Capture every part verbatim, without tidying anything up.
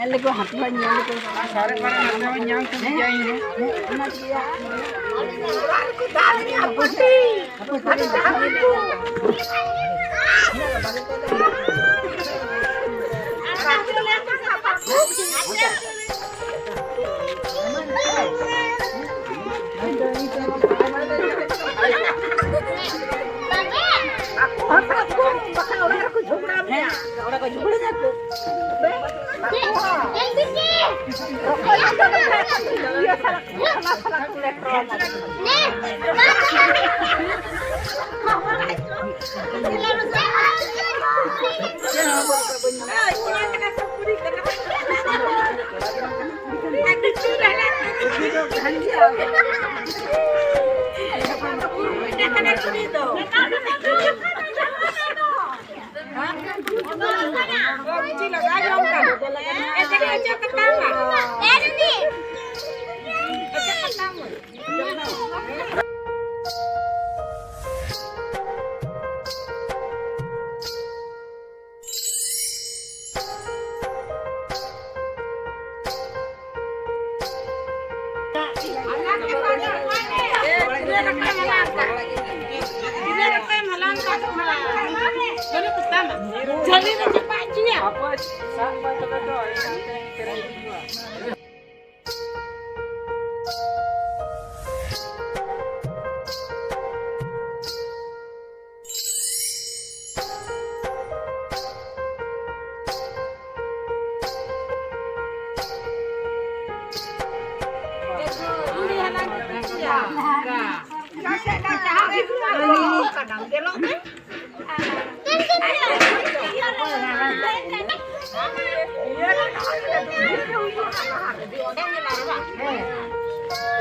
ᱧᱮᱞ ᱞᱮᱠᱚ, ᱦᱟᱹᱠᱩ ᱦᱚᱸ ᱧᱮᱞ ᱞᱮᱠᱚ᱾ ᱟᱨ ᱥᱟᱨᱮᱡ ᱵᱟᱨᱮᱡ ᱱᱟᱥᱮ ᱦᱚᱸ ᱧᱟᱢ ᱛᱮ ᱦᱮᱸ? ᱡᱟᱭ ᱦᱚᱸ᱾ ᱦᱮᱸ, ᱚᱱᱟ ᱜᱮ᱾ ᱚᱲᱟᱜ ᱨᱮᱠᱚ ᱫᱟᱞ ᱞᱤᱧᱟ ᱯᱟᱹᱴᱤ᱾ ᱦᱟᱹᱠᱩ ᱥᱟᱨᱮᱡ ᱫᱟᱞ ᱞᱤᱧᱟ᱾ ᱟᱠᱚ ᱦᱚᱸ ᱥᱟᱵ ᱠᱚ, ᱵᱟᱠᱷᱟᱱ ᱚᱲᱟᱜ ᱨᱮᱠᱚ ᱡᱷᱚᱜᱽᱲᱟ ᱢᱮᱭᱟ᱾ ᱦᱮᱸ, ᱚᱲᱟᱜ ᱠᱚ ᱡᱷᱚᱜᱽᱲᱟ ᱢᱮᱭᱟ ᱠᱚ᱾ ᱟᱠᱚ ᱦᱚᱸ᱾ ᱚᱠᱚᱭ ᱦᱚᱸ ᱵᱟᱠᱚ ᱤᱭᱟᱹ ᱥᱟᱞᱟᱜ, ᱥᱟᱞᱟᱜ, ᱥᱟᱞᱟᱜ ᱠᱚ ᱞᱮᱴᱨᱚᱜᱼᱟ᱾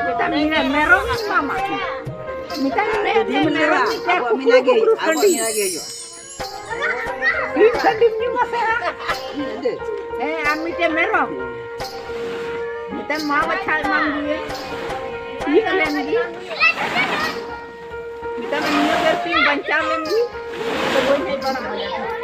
ᱢᱮᱛᱟᱢ ᱢᱮᱨᱚᱢ ᱤᱧ ᱮᱢᱟᱢᱟ᱾ ᱢᱮᱛᱟᱢ ᱢᱮᱨᱚᱢ ᱢᱤᱫᱴᱮᱱ ᱟᱵᱚᱣᱟᱜ ᱢᱮᱱᱟᱜ ᱜᱮ, ᱠᱩᱠᱨᱩ ᱟᱵᱚᱣᱟᱜ ᱥᱟᱺᱰᱤ᱾ ᱢᱮᱱᱟᱜ ᱜᱮ ᱦᱩᱭᱩᱜᱼᱟ᱾ ᱤᱧ ᱥᱟᱺᱰᱤᱢ ᱧᱩ ᱟᱥᱮ ᱦᱟᱸᱜ? ᱦᱮᱸ, ᱟᱨ ᱢᱤᱫᱴᱮᱱ ᱢᱮᱨᱚᱢ᱾ ᱢᱮᱛᱟᱢ ᱢᱟ ᱵᱟᱪᱷᱟᱣ ᱮᱢᱟᱢ ᱜᱮ᱾ ᱤᱭᱟᱹ ᱞᱮᱱ ᱜᱮ᱾ ᱢᱮᱛᱟᱢ ᱱᱤᱭᱟᱹ ᱵᱮᱨ ᱥᱤᱧ ᱵᱟᱧᱪᱟᱣ ᱞᱮᱱ ᱜᱮ᱾ ᱟᱫᱚ ᱵᱟᱹᱧ ᱦᱮᱡ ᱵᱟᱲᱟ ᱫᱟᱲᱮᱭᱟᱜᱼᱟ᱾